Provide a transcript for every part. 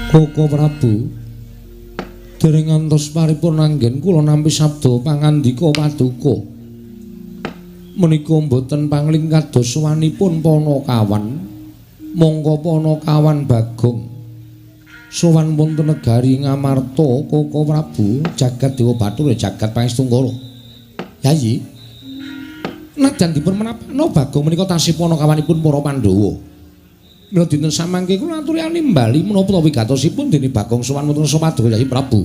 Koko Prabu, dereng ngantos paripurna anggen kula nampi sabda pangandika paduka. Menika mboten pangling kados sowanipun Panakawan. Mongko Panakawan Bagong sowan wonten negari Ngamarta. Koko Prabu, jagat Dewa Bathara jagat Pangestungkara. Yayi, nadyan dipun menapakna Bagong menika tasih panakawanipun para Pandhawa. Mila dinten samangke kula aturi nimbali menapa ta wigatosipun dene Bagong sowan wonten Paduka Yayi Prabu.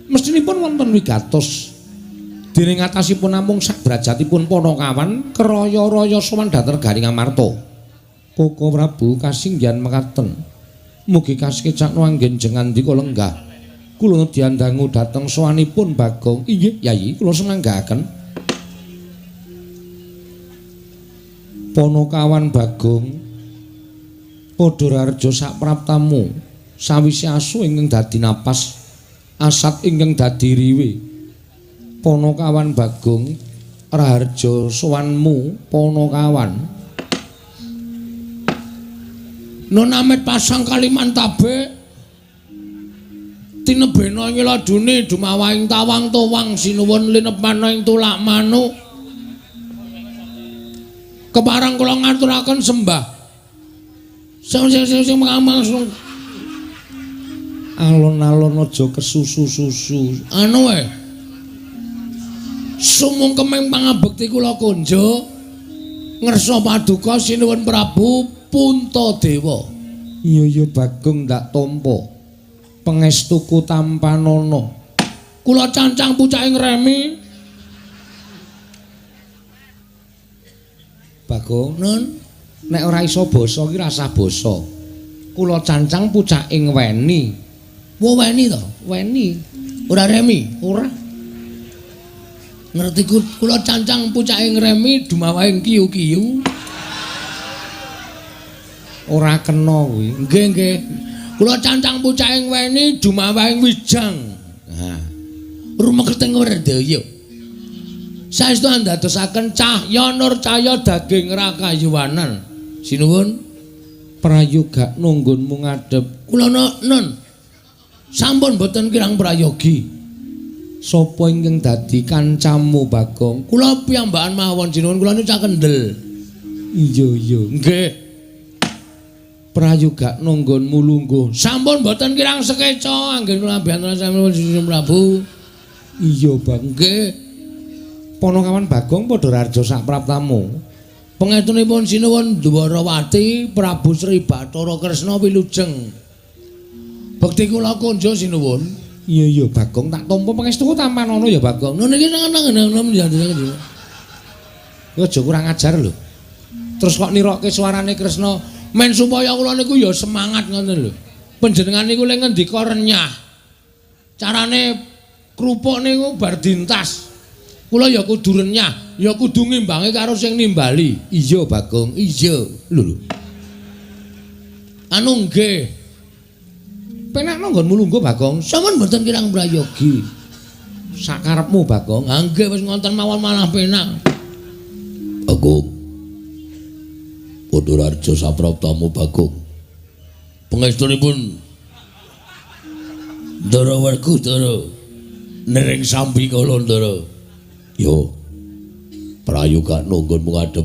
Mestinipun wonten wigatos dene ngatasipun namung sabrajatipun Panakawan keraya-raya sowan dhateng negari Ngamarta. Koko Prabu kasinggihan mekaten. Mugi kasekecakno anggen jengandika lenggah. Kula nedyan dangu dhateng sowanipun Bagong. Inggih Yayi, kula semanggaaken. Panakawan Bagong padha raharja sapraptamu sawise asu ingkang dadi napas, asat ingkang dadi riwe. Panakawan Bagong raharja sowanmu Panakawan. Nun amit pasang Kalimantabe tinebena ing ladune dumawahing tawang towang sinuwun linepana ing tulak manuk. Kepareng kula ngaturaken sembah. Sing sing sing sing mangangsung alon-alon aja kesusu-susu. Anu wae. Sumungkeming pangabekti kula kunjo ngersa paduka sinuwun Prabu Puntadewa. Iya iya Bagong ndak tampa. Pangestuku tampanana. Kula cancang pucake ngremi. Bagong, Nun, nek ora iso basa ki rasah basa. Kula cancang pucake ngweni. Wo weni to? Weni. Ora remi? Ora. Ngerti kula cancang pucake ngremi dumawahing kiyu-kiyu. Ora kena kuwi. Nggih, nggih. Kula cancang pucake ngweni dumawahing wijang. Ha. Rumeketing werdaya. Saestu andadosaken cahya nur cahya daging rakayuwanan. Sinuwun prayoga nunggunmu ngadhep. Kula nun. Sampun boten kirang prayogi. Sapa ingkang dadi kancamu Bagong? Kula piyambakan mawon sinuwun, kula niku cah kendel. Iya iya. Nggih. Prayoga nunggunmu lungguh. Sampun boten kirang sekeca anggen kula biantara sami Sinuwun Prabu. Iya, Bang. Nggih. Panakawan Bagong padha raharja sapraptamu. Pangestunipun sinuwun Dwarawati Prabu Sri Bathara Kresna wilujeng. Bekti kula kunjo sinuwun. Iya iya Bagong tak tampa pangestuku tampanana ya Bagong. Nun iki nang. Aja kurang ajar lho. Terus kok nirokke suarane Kresna men supaya kula niku ya semangat ngoten lho. Panjenengan niku le ngendika renyah. Carane krupuk niku bar dintas. Kula ya kudu renyah, ya kudu ngimbangi karo sing nimbali. Iya Bagong, iya. Lho lho. Anu nggih. Penakno nggonmu lungguh Bagong. Sampun mboten kirang prayogi. Sakarepmu Bagong. Ha nggih wis ngonten mawon malah penak. Bagong. Padha raja sapraptamu Bagong. Pangestunipun Ndara Werkudara nering sambi kala Ndara. Yo. Prayoga nunggun ngadhep.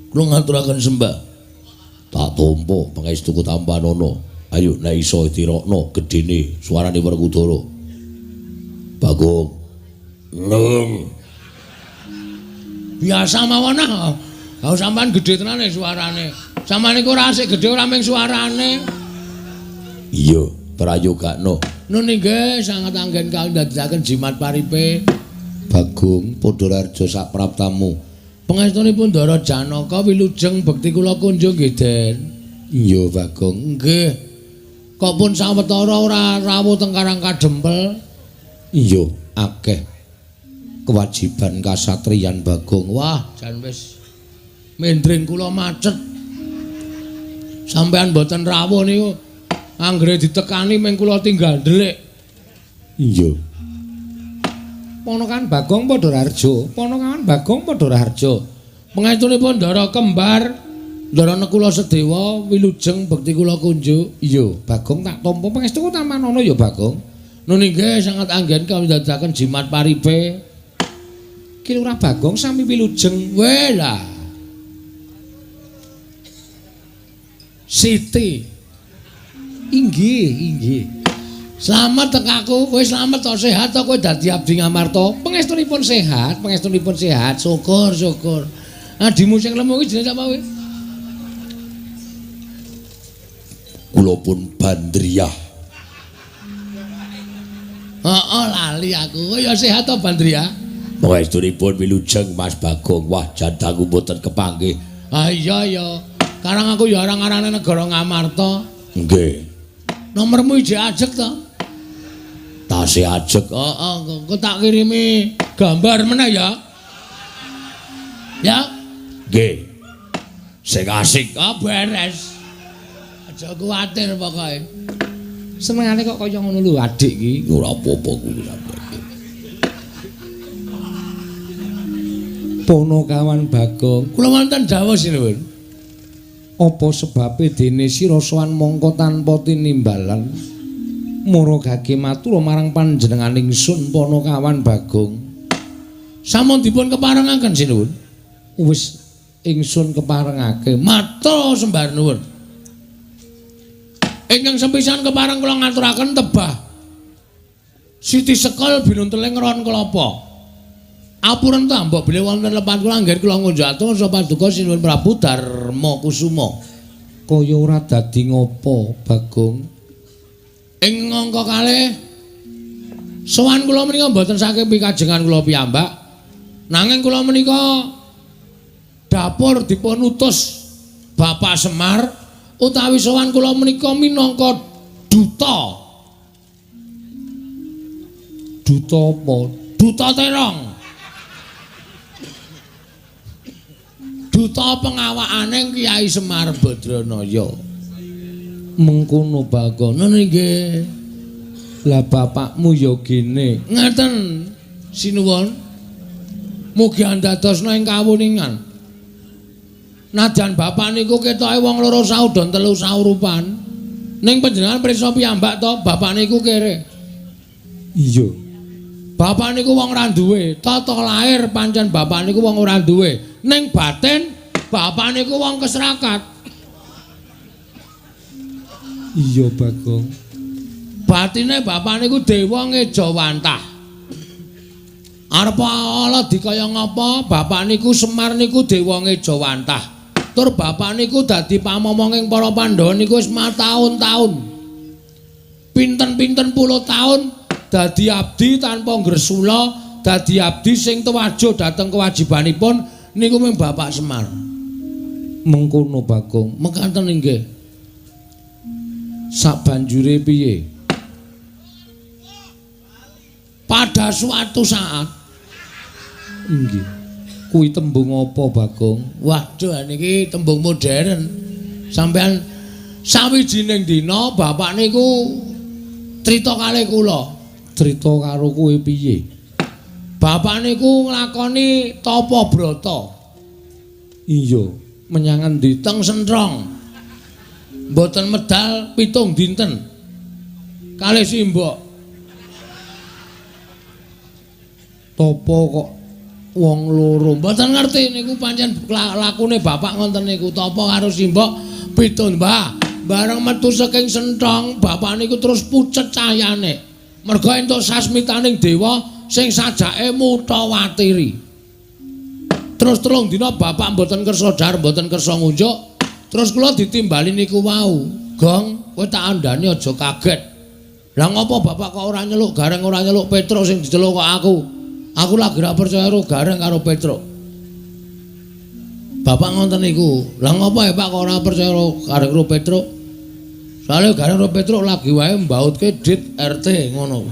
Kula ngaturaken sembah. Tak tampa pangestuku tampanana. Ayo nek iso tirokno gedene suarane Werkudara. Bagong. Nung. Biasa mawon ah. Ha sampean gedhe tenane suarane. Sampeyan niku ora asik gedhe ora mung suarane. Iya, prayogakno. Nun inggih sanget anggen kandhakaken jimat paripe. Bagong padha raharja sapraptamu. Pangestunipun Ndara Janaka wilujeng bekti kula kunjung nggih, Den. Iya, Bagong. Nggih. Kok pun sawetara ora rawuh teng Karang Kadempel? Iya, akeh kewajiban kasatriyan Bagong. Wah, jan wis mendring kula macet. Sampeyan mboten rawuh niku anggere ditekani ming kula tinggal ndelik. Iya. Ponakan Bagong padha raharja, ponakan Bagong padha raharja. Pangestunipun Ndara kembar Ndarana kula sedewa wilujeng bekti kula kunjuk. Iya, Bagong tak tampa pangestu tampanana ya Bagong. Nun inggih sanget anggen kawula ndadekaken jimat paripe. Ki Lurah Bagong sami wilujeng. Weh lah. Siti. Inggih, inggih. Slamet tekaku, kowe slamet to sehat to kowe dadi abdi Ngamarta. Pangestunipun sehat, pangestunipun sehat. Syukur, syukur. Adimu sing lemu kuwi jenenge sapa kowe? Kula pun Bandriyah. Heeh, lali aku. Kowe ya sehat to Bandriyah? Pangestunipun wilujeng Mas Bagong. Wah, jandaku mboten kepanggih. Ah iya ya. Karang aku ya arang-arane negara Ngamarta. Nggih. Nomormu ijek ajeg to? Tasih ajeg. Heeh, engko tak kirimi gambar meneh ya. Ya? Nggih. Sing asik. Ah beres. Aja kuwatir pokoke. Senengane kok kaya ngono lho adik iki. Ora apa-apa kuwi sampeyan. Ponokawan Bagong, kula wonten dawuh sinuwun. Apa sebabe dene sira sowan mongko tanpa tinimbalan? Mara gage matur marang panjenengan ingsun Ponokawan Bagong. Sampun dipun keparengaken sinuwun. Wis ingsun keparengake. Matur sembah nuwun. Ingkang sepisan kepareng kula ngaturaken tebah Siti Sekol binunteling ron kelapa. Apuren ta mbok bilih wonten lepat kula anggen kula ngunjuk atur sapa paduka Sinuwun Prabu Darma Kusuma. Kaya ora dadi ngopo Bagong? Ing angka kalih sowan kula menika mboten saking pikajengan kula piyambak. Nanging kula menika dapur dipun utus Bapak Semar utawi sowan kula menika minangka duta. Duta apa? Duta terong. Duta pengawakane Kyai Semar Badranaya. Mengkono Bagong. Ngono nggih. Lah bapakmu ya gene. Ngaten sinuwun. Mugi andadosna ing kawuningan. Najan bapak niku ketoke wong loro saudon telu saurupan. Ning panjenengan prisa piyambak to, bapak niku kere. Iya. Bapak niku wong ora duwe, tata lahir pancen bapak niku wong ora duwe. Ning batin bapak niku wong kesrakat. Iya Bagong. Batine bapak niku dewa ngejawantah. Arep ala dikaya ngapa bapak niku Semar niku dewa ngejawantah. Tur bapak niku dadi pamomonging para Pandhawa niku wis mataun-taun. Pinten-pinten puluh taun dadi abdi tanpa ngresula, dadi abdi sing tuwajuh dhateng kewajibanipun niku mung Bapak Semar. Mengkono Bagong. Mekaten inggih. Sabanjure piye? Pada suatu saat. Inggih. Kuwi tembung apa Bagong? Waduh niki tembung modern. Sampeyan sawijining dina bapak niku crita kalih kula. Crita karo kowe piye? Bapak niku nglakoni tapa brata. Iya, menyang endi? Teng Sentrong. Mboten medal 7 dinten. Kalih simbok. Tapa kok wong loro? Mboten ngerti niku pancen lakune bapak ngoten niku, tapa karo simbok 7 mbah. Bareng metu saking Sentrong, bapak niku terus pucet cahyane. Merga entuk sasmitaning dewa sing sajake mutawatiri. Terus 3 dina bapak mboten kersa dhahar, mboten kersa ngunjuk. Terus kula ditimbali niku wau. Gong, kowe tak andhani aja kaget. Lah ngopo bapak kok ora nyeluk Gareng, ora nyeluk Petruk sing diceluk kok aku? Aku lagi ora percaya karo Gareng karo Petruk. Bapak ngoten niku. Lah ngopo ya Pak kok ora percaya karo Gareng karo Petruk? Soale Gareng karo Petruk lagi wae mbautke dit RT ngono.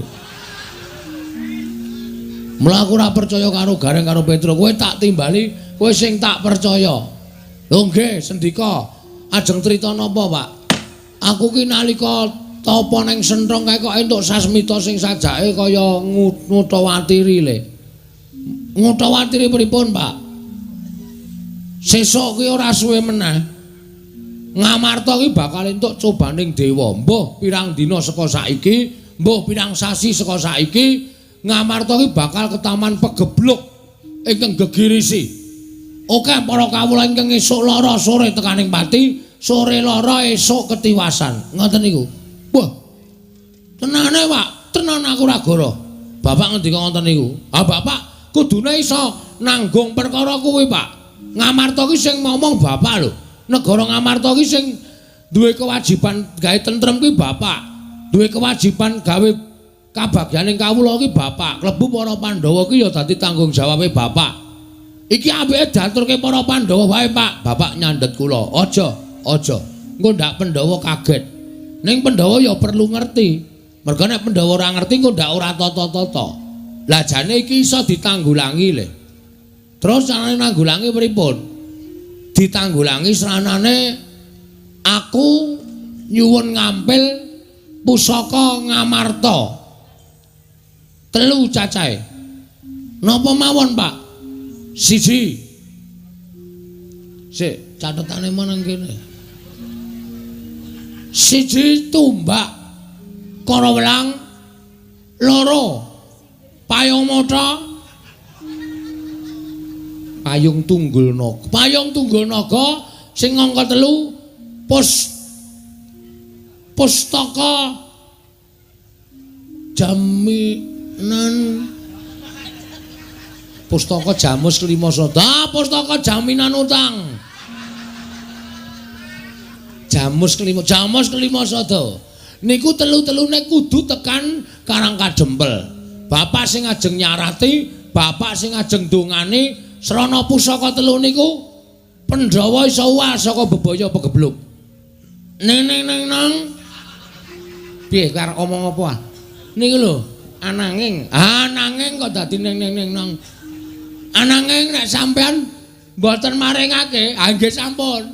Mula aku ora percaya karo Gareng karo Petruk. Kowe tak timbali, kowe sing tak percaya. Lho nggih, sendika. Ajeng crita napa, Pak? Aku ki nalika tapa ning Sentrong kae kok entuk sasmita sing sajake kaya ngutawatiri le. Ngutawatiri pripun, Pak? Sesuk ki ora suwe meneh. Ngamarta ki bakal entuk cobaning dewa. Mbuh pirang dina saka saiki, mbuh pirang sasi saka saiki, Ngamarta ki bakal ketaman pegebluk ingkang gegirisi. Oke para kawula ingkang esuk lara sore tekaning pati, sore lara esuk ketiwasan. Ngoten niku. Wah. Tenane, Pak, tenan aku ora goro. Bapak ngendika ngoten niku. Ah, Bapak kudune iso nanggung perkara kuwi, Pak. Ngamarta ki sing ngomong Bapak lho. Negara Ngamarta ki sing duwe kewajiban gawe tentrem kuwi Bapak. Duwe kewajiban gawe kabagyaning kawula ki Bapak. Klebu para Pandhawa ki ya dadi tanggung jawabe Bapak. Iki apike diaturke para Pandhawa wae, Pak. Bapak nyandhet kula. Aja, aja. Engko ndak Pandhawa kaget. Ning Pandhawa ya perlu ngerti. Merga nek Pandhawa ora ngerti engko ndak ora tata-tata. Lah jane iki iso ditanggulangi le. Terus carane nanggulangi pripun? Ditanggulangi sranane aku nyuwun ngampil pusaka Ngamarta. 3 cacahe. Napa mawon, Pak? 1. Sik, catetane manang kene. 1 tumbak Karawelang, 2 payung mata, payung tunggul naga. Payung tunggul naga sing angka 3 pustaka jaminan pustaka jamus kelima sada. Ah, pustaka jaminan utang. Jamus kelima, jamus kelima sada. Niku telu-telune kudu tekan Karang Kadempel. Bapak sing ajeng nyarati, bapak sing ajeng dongani srana pusaka telu niku Pandhawa iso uwal saka bebaya pegebluk. Ning ning ning nang. Piye karo omong apa? Niku lho, ananging, ananging kok dadi ning ning ning nang. Ananging nek sampean mboten maringake, ha nggih sampun.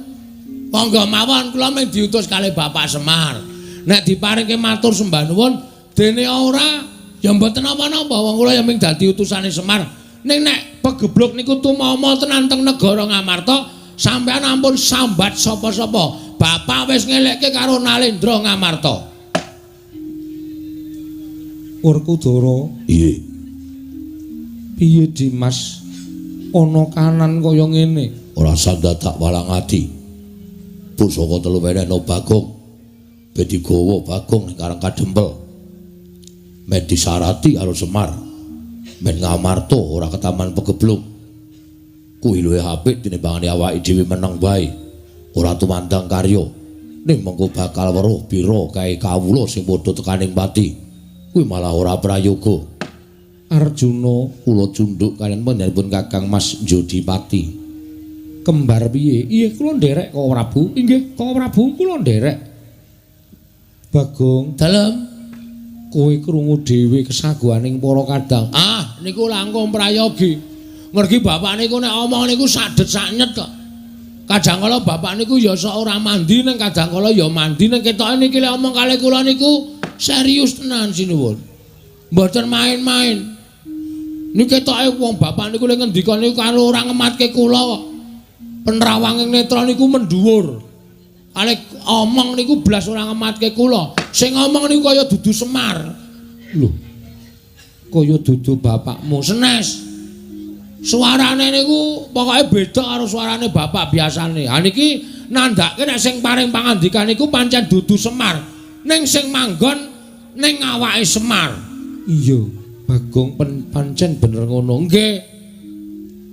Monggo mawon kula mung diutus kalih Bapak Semar. Nek diparingke matur sembah nuwun, dene ora ya mboten napa-napa, wong kula ya mung dadi utusane Semar. Ning nek pegebluk niku tumama tenan teng negara Ngamarta, sampean ampun sambat sapa-sapa. Bapak wis ngelekke karo Nalendra Ngamarta. Werkudara, Piye? Piye Dimas? Ana kanan kaya ngene. Ora sandadak walang ati. Pusaka telu wenehno Bagong. Ben digawa Bagong ning Karang Kadempel. Men disarati karo Semar. Men Ngamarta ora ketaman pegebluk. Kuwi luwih apik tinimbangane awake dhewe meneng wae. Ora tumandang karya. Ning mengko bakal weruh pira kae kawula sing padha tekaning pati. Kuwi malah ora prayoga. Arjuna, kula cundhuk kaliyan panjenenganipun Kakang Mas Jodipati. Kembar piye? Iya, kula nderek kok Prabu. Inggih, kok Prabu kula nderek. Bagong, dalem kowe krungu dhewe kesaguhaning para kadang. Ah, niku langkung prayogi. Mergi bapak niku nek omong niku sadet saknyet kok. Kadang kala bapak niku ya sok ora mandi ning kadang kala ya mandi ning ketoke niki lek omong kalih kula niku serius tenan sinuwun. Mboten main-main. Niki ketoke wong bapak niku lek ngendika niku karo ora ngematke kula kok. Penrawanging netra niku mendhuwur. Kalih omong niku blas ora ngematke kula. Sing ngomong niku kaya dudu Semar. Lho. Kaya dudu bapakmu. Senes. Suarane niku pokoke beda karo suarane bapak biasane. Ha niki nandhake nek sing paring pangandikan niku pancen dudu Semar. Ning sing manggon ning awake Semar. Iya, Bagong pancen bener ngono. Nggih.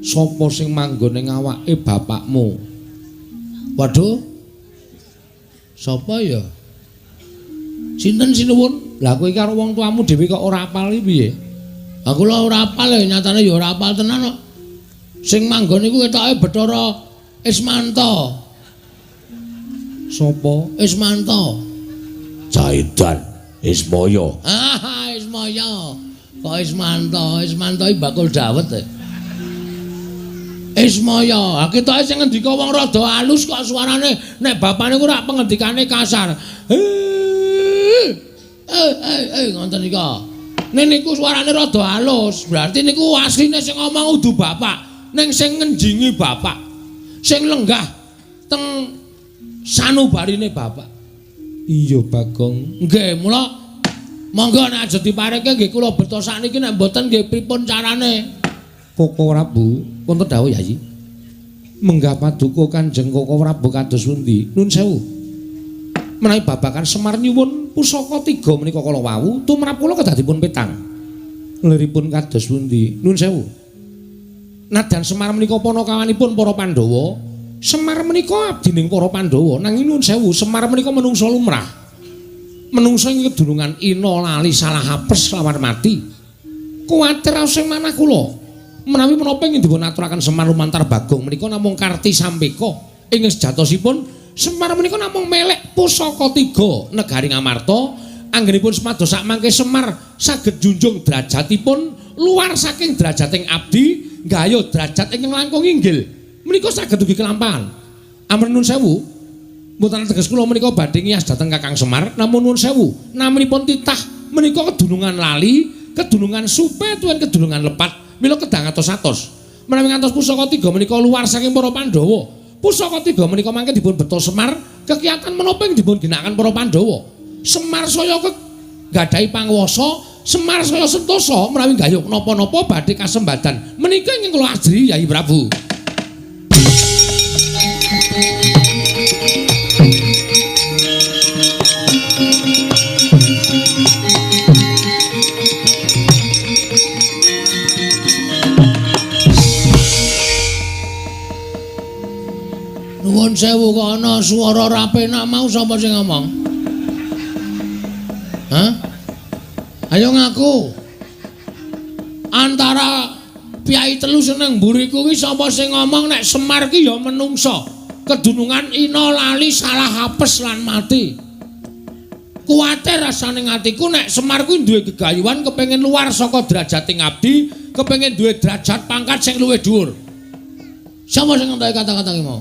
Sapa sing manggon ning awake bapakmu? Waduh. Sapa ya? Sinten sinuwun? Lah kowe karo wong tuamu dhewe kok ora apal iki piye? Aku lho ora apal ya, nyatane ya ora apal tenan kok. Sing manggon iku ketoke Bathara Ismanto. Sapa? Ismanto. Jaidan Ismaya. Ah, Ismaya. Kok Ismanto? Ismanto iki bakul dawet e. Ismaya. Ha ketoke sing ngendika wong rada alus kok suarane nek bapane ku rak pengendikane kasar. Ngoten nika. Nek niku suarane rada alus, berarti niku asline sing ngomong udu bapak, ning sing ngenjingi bapak. Sing lenggah teng Sanubarine bapak. Iya Bagong. Nggih, mula monggo nek aja dipareke nggih kula beto sakniki, nek mboten nggih pripun carane? Koko Prabu, wonten dawuh Yayi. Menggah paduka Kanjeng Koko Prabu kados pundi? Nun sewu. Menawi babagan Semar nyuwun pusaka tiga menika kala wau, tumrap kula kedah dipun petang. Liripun kados pundi? Nun sewu. Nadyan Semar menika panakawanipun para Pandhawa, Semar menika abdining para Pandhawa, nanging nun sewu, Semar menika menungsa lumrah. Menungsa ing kedunungan ina lali salah apes lawan mati. Kuwatir sing manah kula. Menawi menapa ingkang dipun aturaken Semar lumantar Bagong menika namung karti sampeka. Ing sejatosipun Semar menika namung melek pusaka tiga negari Ngamarta. Anggenipun semados sakmangke Semar saged junjung derajatipun luar saking derajating abdi, nggayuh derajat ingkang langkung inggil. Menika saged ugi kelampahan. Amrih nun sewu, mboten teges kula menika badhe ngiyas dhateng Kakang Semar, namun nun sewu, naminipun titah menika kedunungan lali, kedunungan supe tuwin kedunungan lepat. Mila kedah ngatos-atos. Menawi ngantos pusaka tiga menika luar saking para Pandhawa. Pusaka tiga menika mangke dipun beto Semar, kekiatan menapa ing dipun ginakaken para Pandhawa. Semar saya gadahi panguwasa, Semar saya sentosa menawi gayuh napa-napa badhe kasembadan. Menika ingkang kula ajri Yayi Prabu. Nuwun sewu kok ana swara ra penak mau sapa sing ngomong? Hah? Ayo ngaku. Antara piyai telu seneng mburiku kuwi sapa sing ngomong nek Semar ki ya menungsa. Kedunungan ina lali salah apes lan mati. Kuwatir rasane atiku nek Semar kuwi duwe gegayuhan kepengin luar saka derajating abdi, kepengin duwe derajat pangkat sing luwih dhuwur. Sapa sing ngentoki kata-kata ki mau?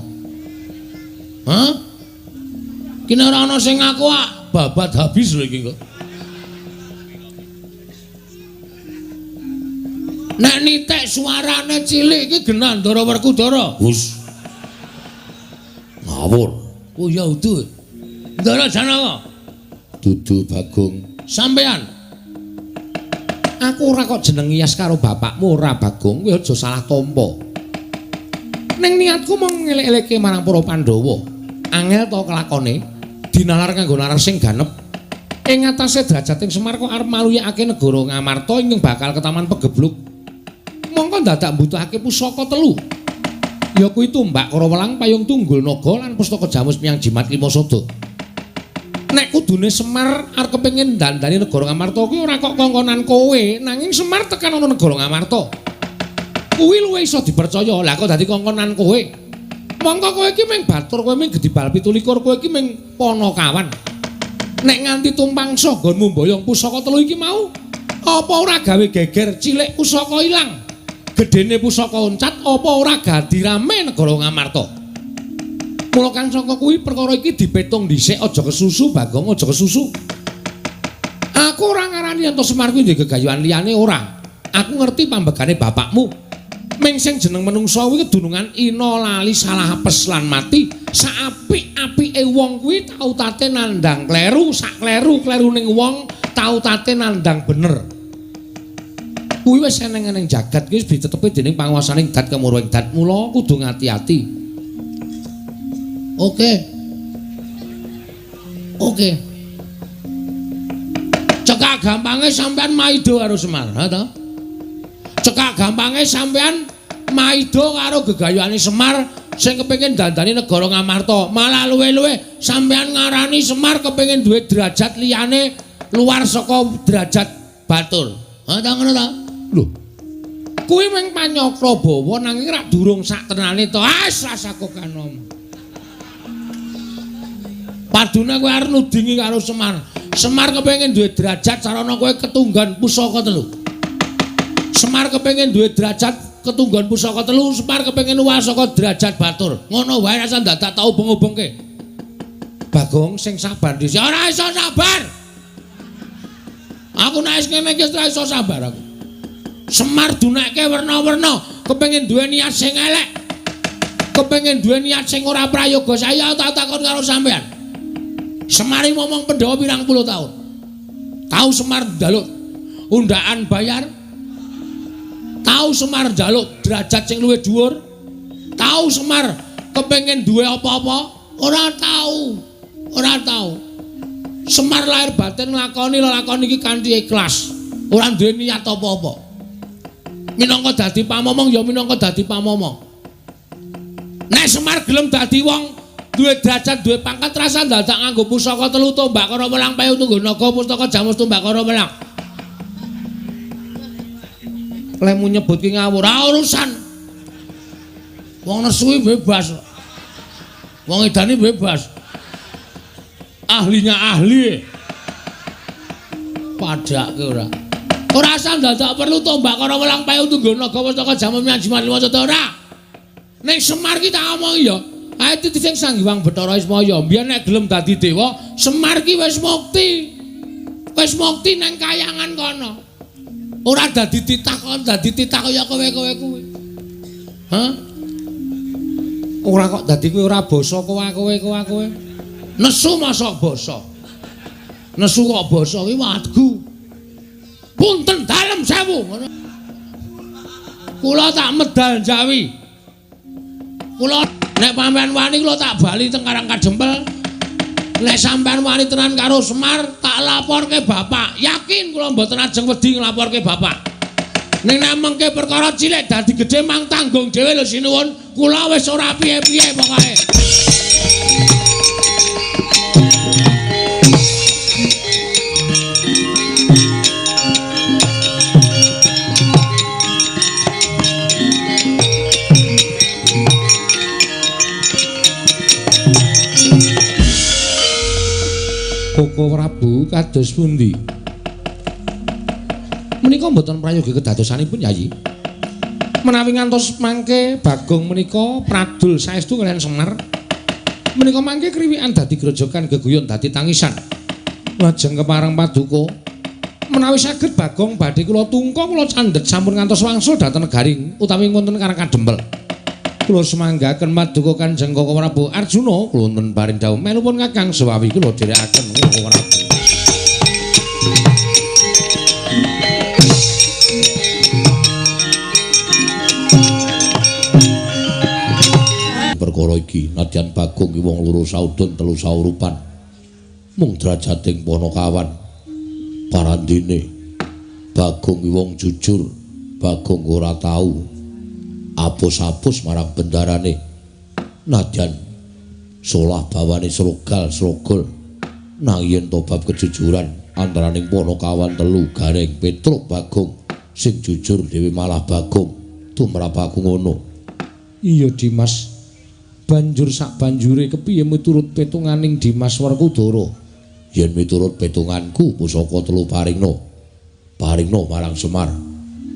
Hah? Kene ora ana sing ngaku ah, babat habis lho iki kok. Nek nitik suarane cilik iki genah Ndara Werkudara. Hus. Ngawur. Oh ya udu. Ndara Janaka. Dudu Bagong. Sampean. Aku ora kok jeneng ngiyas karo bapakmu ora Bagong, kowe aja salah tampa. Ning niatku mung ngelek-elekke marang para Pandhawa. Angel to kelakone dinalar kanggo nalar sing ganep. Ing atase derajating Semar kok arep maluyakake negara Ngamarta ingkang bakal ketaman pegebluk. Mongko dadak mbutuhake pusaka telu. Ya kuwi tumbak Karawelang, payung tunggul naga lan pustaka jamus miyang jimat lima sada. Nek kudune Semar arep kepengin dandani negara Ngamarta kuwi ora kok kongkonan kowe, nanging Semar tekan ana negara Ngamarta. Kuwi luwih iso dipercaya. Lah kok dadi kongkonan kowe? Mongko kowe iki mung batur, kowe mung gedibal 27, kowe iki mung panakawan. Nek nganti tumpangsa nggonmu mboyong pusaka telu iki mau, apa ora gawe geger cilik pusaka ilang? Gedene pusaka oncat apa ora gadi rame negara Ngamarta? Mula kang saka kuwi perkara iki dipetung dhisik, aja kesusu Bagong, aja kesusu. Aku ora ngarani yen to Semar kuwi duwe gegayuhan liyane ora. Aku ngerti pambegane bapakmu. Ming sing jeneng menungsa kuwi kedunungan ina lali salah apes lan mati. Saapik-apike wong kuwi tau tate nandhang kleru, sak kleru-kleruning wong tau tate nandhang bener. Kuwi wis eneng-eneng jagat kuwi wis ditetepi dening panguwasaning dat kemuruhing dat. Mula kudu ngati-ati. Oke. Oke. Cekak gampange sampean maido karo Semar, ha ta? Cekak gampange sampean maido karo gegayuhane Semar sing kepengin dandani negara Ngamarta. Malah luwe-luwe sampean ngarani Semar kepengin duwe derajat liyane luar saka derajat batur. Ha ta ngono ta? Lho. Kuwi mung panyakra bawa nanging rak durung sak tenane to. Ah, rasaku kanom. Padune kowe arep nudingi karo Semar. Semar kepengin duwe derajat sarana kowe ketunggan pusaka telu. Semar kepengin duwe derajat ketunggan pusaka telu, Semar kepengin luwih saka derajat batur. Ngono wae rasa dadak tau ubeng-ubengke. Bagong sing sabar dhisik. Ora iso sabar. Aku nek wis ngene iki ora iso sabar aku. Semar dunekke werna-werna, kepengin duwe niat sing elek. Kepengin duwe niat sing ora prayoga saya tak takon karo sampean. Semar ngomong Pandhawa pirang puluh tahun. Tahu Semar njaluk undaan bayar? Tahu Semar njaluk derajat sing luwih dhuwur? Tahu Semar kepengin duwe apa-apa? Ora tahu. Ora tahu. Semar lahir batin nglakoni lelakon iki kanthi ikhlas. Ora duwe niat apa-apa. Minangka dadi pamomong ya minangka dadi pamomong. Nek Semar gelem dadi wong duwe derajat, duwe pangkat, rasa dadak nganggo pusaka telu tombak karo welang payu tunggu naga pustaka jamus tombak karo welang. Lemu nyebut ki ngawur, ora urusan. Wong nesu bebas. Wong edane bebas. Ahlinya ahli. Padake ora. Ora usah dadak perlu tombak karo welang payu tunggu naga pustaka jamus jimat lima ora. Ning Semar ki tak omongi ya. Ae titi sing Sang Hyang Bathara Ismaya, mbiyen nek gelem dadi dewa, Semar ki wis mukti. Wis mukti nang kayangan kono. Ora dadi titah kon dadi titah kaya kowe-kowe kuwi. Hah? Ora kok dadi kowe ora basa kowe. Nesu mosok basa. Nesu kok basa kuwi wadgu. Punten dalem sewu ngono. Kula tak medal Jawi. Kula nek sampean wani kula tak bali teng Karang Kadempel. Nek sampean wani tenan karo Semar, tak laporke bapak. Yakin kula mboten ajeng wedi nglaporke bapak. Ning nek mengke perkara cilik dadi gedhe mang tanggung dhewe lho sinuwun. Kula wis ora piye-piye pokoke. Koko Prabu kados pundi? Menika mboten prayogi kedadosanipun Yayi. Menawi ngantos mangke Bagong menika pradul saestu kaliyan Semar. Menika mangke kriwikan dadi grojogan geguyon dadi tangisan. Lajeng kepareng paduka menawi saged Bagong badhe kula tungka kula candhet sampun ngantos wangsul dhateng negari utawi wonten Karang Kadempel. Kula semanggaken paduka Kanjeng Koko Prabu Arjuna kula wonten paring dawuh melupun Kakang Sewawi kula dherekaken Koko Prabu. Perkara iki nadyan Bagong ki wong loro saudon telu saurupan mung drajating Panakawan parandene Bagong ki wong jujur, Bagong ora tau apus-apus marang bendarane nadyan solah bawane srogal srogol nang yen to bab kejujuran antaraning Panakawan telu Gareng Petruk Bagong sing jujur dhewe malah Bagong tumrap aku ngono. Iya Dimas, banjur sak banjure kepiye miturut petunganing Dimas Werkudara? Yen miturut petunganku pusaka telu paringno paringno marang Semar,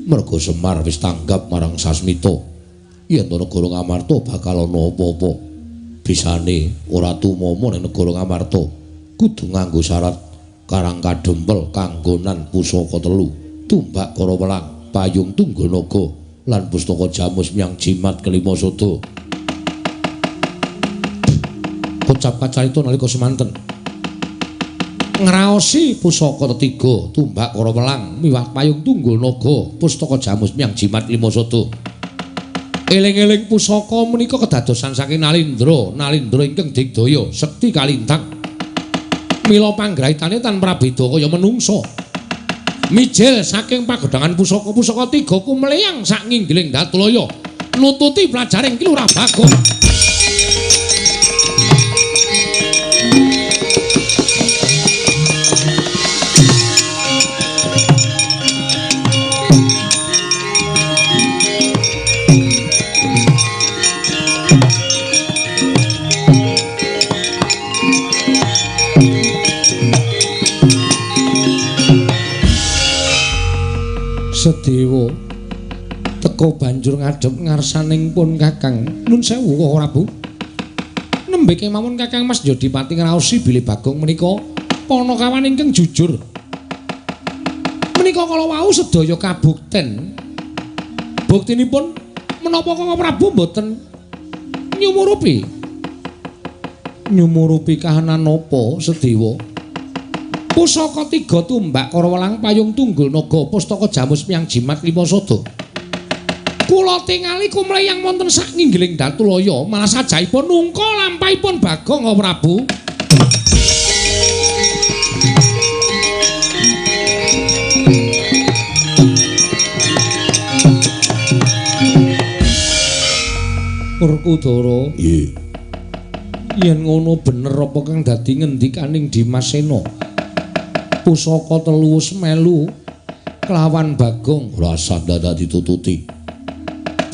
mergo Semar wis tanggap marang Sasmita. Yen to negara Ngamarta bakal ana apa-apa. Bisane ora tumama ning negara Ngamarta kudu nganggo syarat Karang Kadempel kanggonan pusaka telu, tumbak kara welang, payung tunggal naga lan pustaka jamus miang jimat kelima sada. Kocap kacarita nalika semanten ngraosi pusaka tetiga, tumbak kara welang miwah payung tunggul naga, pustaka jamus miang jimat lima sada. Eling-eling pusaka menika kedadosan saking Nalindra, Nalindra ingkang digdaya sekti kalintang. Mila panggraitane tan prabeda kaya menungsa. Mijil saking pagodhangan pusaka-pusaka tiga kumleyang sak nginggiling Datulaya nututi pelajaring Ki Lurah Bagong. Sedewa teka banjur ngadhep ngarsaning pun Kakang. Nun sewu Koko Prabu. Nembe kemawon Kakang Mas Jodipati ngraosi bilih Bagong menika panakawan ingkang jujur. Menika kala wau sedaya kabukten. Buktinipun menapa Koko Prabu mboten nyumurupi. Nyumurupi kahanan napa Sedewa? Pusaka tiga tumbak karawelang payung tunggul naga pustaka jamus miyang jimat lima sada. Kula tingali kumleyang wonten sak nginggiling Datulaya malah sajaipun nungka lampahipun Bagong Prabu. Werkudara, nggih. Yen ngono bener apa kang dadi ngendikaning Dimas Sena? Pusaka telu wis melu kelawan Bagong. Ora usah dadak ditututi.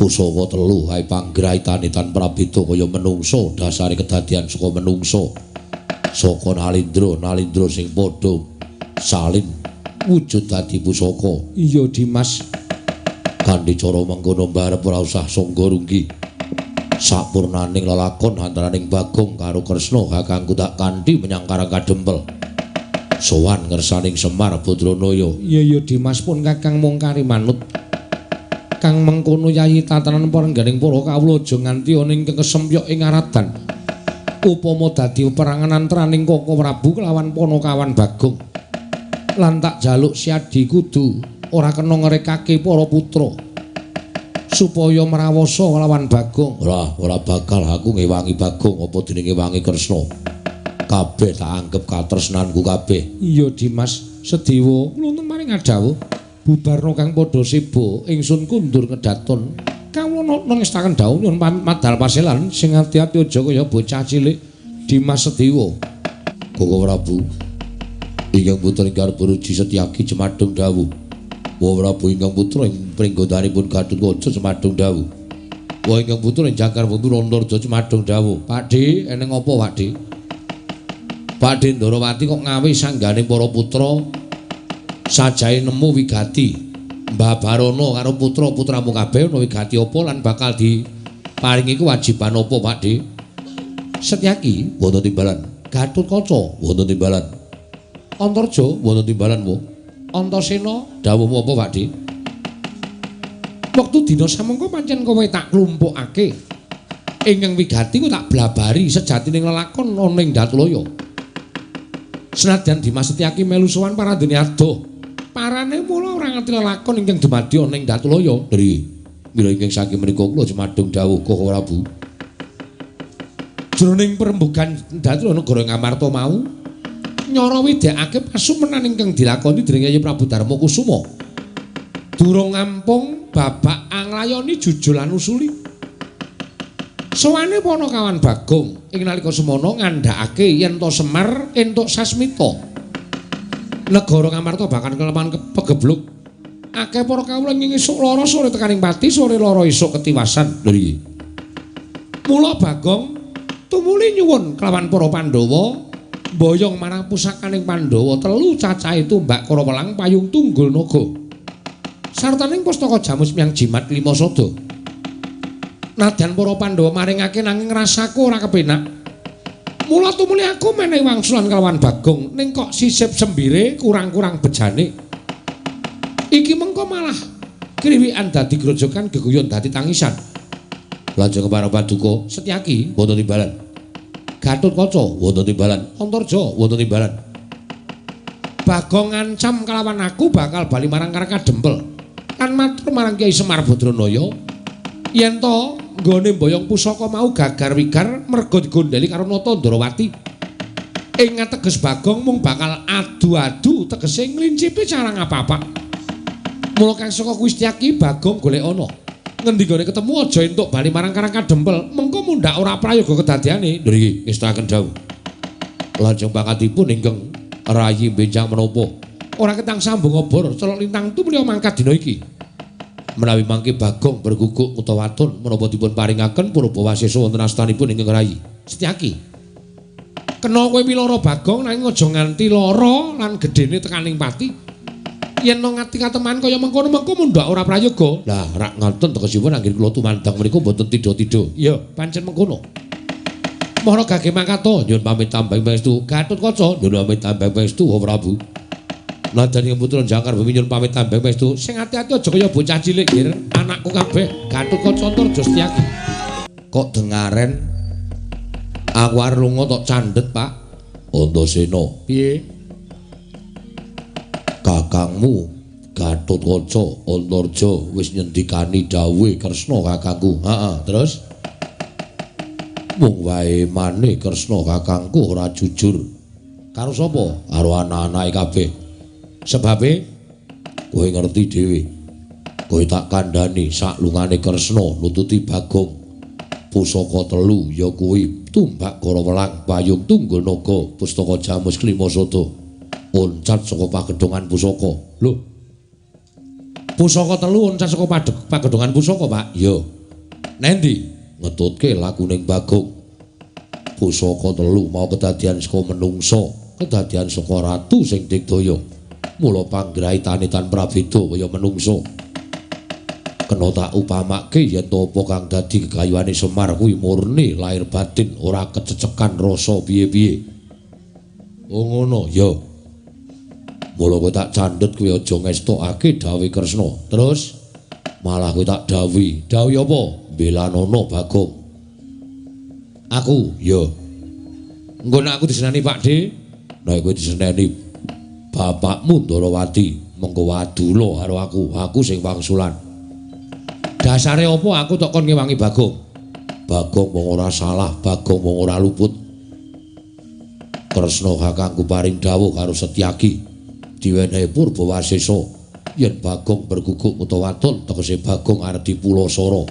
Pusaka telu hae panggraitane tan prabeda kaya menungsa, dasare kedadian saka menungsa. Saka Nalindra, Nalindra sing padha salin wujud dadi pusaka. Iya Dimas. Kanthi cara mengkono mbarep ora usah sangga runggi. Sapurnaning lelakon antaraning Bagong karo Kresna kakangku tak kanthi menyang Karang Kadempel. Sowan ngersaning Semar Badranaya. Iya iya Dimas pun kakang mung kari manut. Kang mengkono yayi tatanan parengganing para kawula aja nganti ana ing kesempyok ing aradan. Upama dadi peperangan antaraning Koko Prabu kelawan Panakawan Bagong. Lan tak jaluk siadi kudu ora kena ngrekake para putra supaya mrawasa lawan Bagong. Ora, ora bakal aku ngewangi Bagong apa dene ngewangi Kresna. Kabeh tak anggep katresnanku kabeh. Iya Dimas Sedewa, kula wonten maring adhawuh bubarna kang padha seba ingsun kundur kedaton. Kawula nangestaken dawuh nyuwun madal paselan sing ati-ati aja kaya bocah cilik. Dimas Sedewa. Koko Prabu ingkang putra ingkang Ruji Setyaki cemadung dawuh. Wa Prabu ingkang putra ing pringgodanipun Gatotkaca cemadung dawuh. Wa ingkang putra ing Jangkar Bumi Antarja cemadung dawuh. Pakde, eneng apa Pakde? Pakde Ndarawati kok ngawe sanggane para putra sajae nemu wigati. Mbah Barono karo putra-putramu kabeh ana wigati apa lan bakal diparingi kewajiban apa Pakde? Setyaki wonten timbalan. Gatotkaca wonten timbalan. Antarja wonten timbalan wo. Antasena dawuhmu apa Pakde? Wektu dina samangka pancen kowe tak klumpukake. Ingkang wigati ku tak blabari sejatining lelakon ana ing Datulaya. Senadyan Dimas Setyaki melu sowan parandene adoh. Parane mula ora ngerti lelakon ingkang dumadi ana ing Datulaya. Nggih. Mila ingkang saking menika kula cemadung dawuh Koko Prabu. Jroning perembugan Datulaya negara Ngamarta mau nyara widekake pasumenan ingkang dilakoni dening Yayi Prabu Darma Kusuma. Durung ngampung babak anglayoni jujul lan usuli. Sowane Panakawan Bagong ing nalika semana ngandhakake yen to Semar entuk sasmita. Negara Ngamarta bakal keleman pegebluk. Akeh para kawula ing esuk lara sore tekaning pati, sore lara esuk ketiwasan. Lho iki. Mula Bagong tumuli nyuwun kelawan para Pandhawa mboyong marang pusakaning Pandhawa telu cacahe tumbak Karawelang payung tunggul naga. Sartaning pustaka jamus miyang jimat lima sada. Nadyan para Pandhawa maringake nanging rasaku ora kepenak. Mula tumuli aku menehi wangsulan kelawan Bagong ning kok sisip sembire kurang-kurang bejane. Iki mengko malah kriwikan dadi grojogan geguyon dadi tangisan. Lajeng para paduka Setyaki wonten timbalan. Gatotkaca wonten timbalan. Antarja wonten timbalan. Bagong ngancam kelawan aku bakal bali marang Karang Kadempel. Lan matur marang Kyai Semar Badranaya yen to nggone mboyong pusaka mau gagar wigar merga digondheli karo Nata Ndarawati. Ing ateges Bagong mung bakal adu-adu tegese nglincipi cara ngapa-apa. Mula kang saka kuwi Setyaki Bagong golek ana. Ngendi gone ketemu aja entuk bali marang Karang Kadempel, mengko mundhak ora prayoga kedadeane. Lho iki ngestakaken dawuh. Lajeng pangkatipun ingkang rayi benjang menapa? Ora ketang sambung obor, celok lintang tumuli mangkat dina iki. Menawi mangke Bagong berguguk utawa waton menapa dipun paringaken purba wasesa wonten astanipun ingkang rayi. Setyaki. Kena kowe miloro Bagong nanging aja nganti lara lan gedene tekaning pati. Yen no ngati kateman kaya mengkono mengko mundhak ora prayoga. Lah rak ngoten tegesipun anggene kula tumandang menika mboten tidha-tidha. Iya, pancen mengkono. Mohon gage mangkato nyuwun pamit tambang pangestu. Gatotkaca nyuwun pamit tambang pangestu Prabu. Nadyan ing putra Jangkar Bumi nyuwun pamit tambang pangestu. Sing ati-ati aja kaya bocah cilik, Gir. Anakku kabeh Gatotkaca Antarja Setyaki. Kok dengaren aku arep lunga tok candhet, Pak. Antasena, piye? Kakangmu Gatotkaca Antarja wis nyendikani dawuhe Kresna kakangku. Heeh, terus mung wae mane Kresna kakangku ora jujur. Karo sapa? Karo anak-anake kabeh. Sebabe kowe ngerti dhewe. Kowe tak kandhani saklungane Kresna nututi Bagong. Pusaka telu ya kuwi tumbak Garawelang, Payung Tunggul Naga, Pustaka Jamus Klimasada. Oncat saka pagedhongan pusaka. Lho. Pusaka telu oncat saka pagedhongan pusaka, Pak. Ya. Nendi? Ngetutke lakuning Bagong. Pusaka telu mau kedadian saka menungsa, kedadian saka ratu sing digdaya. Mula panggraitane tan prabeda kaya menungsa. Kena tak upamake yen to apa kang dadi gegayuhane Semar kuwi murni lahir batin, ora kececekan rasa piye-piye. Oh ngono, ya. Mula kowe tak candhet kowe aja ngestokake dawuhe Kresna. Terus malah kowe tak dawuhi. Dawuhi apa? Mbelanono Bagong. Aku, ya. Engko nek aku diseneni Pak De, nek kowe diseneni bapakmu Ndarawati, mengko wadula karo aku, aku sing wangsulan. Dasare apa aku tok kon ngewangi Bagong? Bagong wong ora salah, Bagong wong ora luput. Kresna kakangku paring dawuh karo Setyaki. Diwenehi Purbawasesa yen Bagong berguguk utawa waton tegese Bagong arep dipulasara.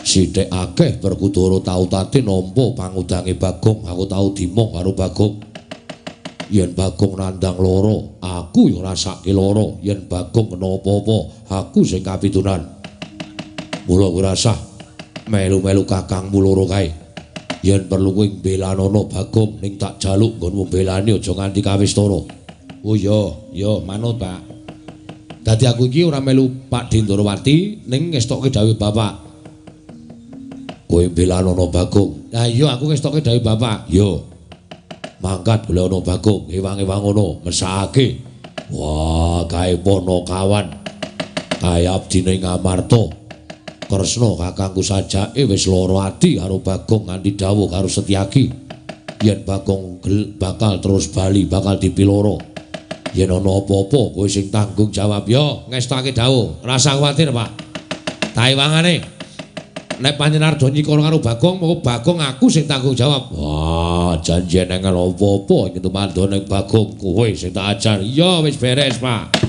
Sithik akeh Werkudara tau tate nampa pangudange Bagong, aku tau dimong karo Bagong. Yen Bagong nandhang lara, aku ya ngrasake lara. Yen Bagong kena apa-apa, aku sing kapitunan. Mula kowe rasah melu-melu kakangmu loro kae. Yen perlu kowe mbelanono Bagong ning tak jaluk nggonmu mbelani aja nganti kawistara. Oh iya, ya manut, Pak. Dadi aku iki ora melu Pak Dindarawati ning ngestokke dawuhe bapak. Kowe mbelanono Bagong. Lah iya aku ngestokke dawuhe bapak. Iya. Mangkat golek ana Bagong, ewang-ewang ngono, mesakake. Wah, kae Panakawan. Kae abdine Ngamarta. Kresna kakangku sajake wis lara ati karo Bagong nganti dawuh karo Setyaki. Yen Bagong bakal terus bali, bakal dipiloro. Yen ana apa-apa kowe sing tanggung jawab. Yo, ngestake dawuh. Rasa kuwatir, Pak. Taewangane. Nek panjenengan arep nyikara karo Bagong, moko Bagong aku sing tanggung jawab. Wah, janjian nang apa-apa ing tumandha ning Bagong kowe sing tak ajar. Iya, wis beres, Pak.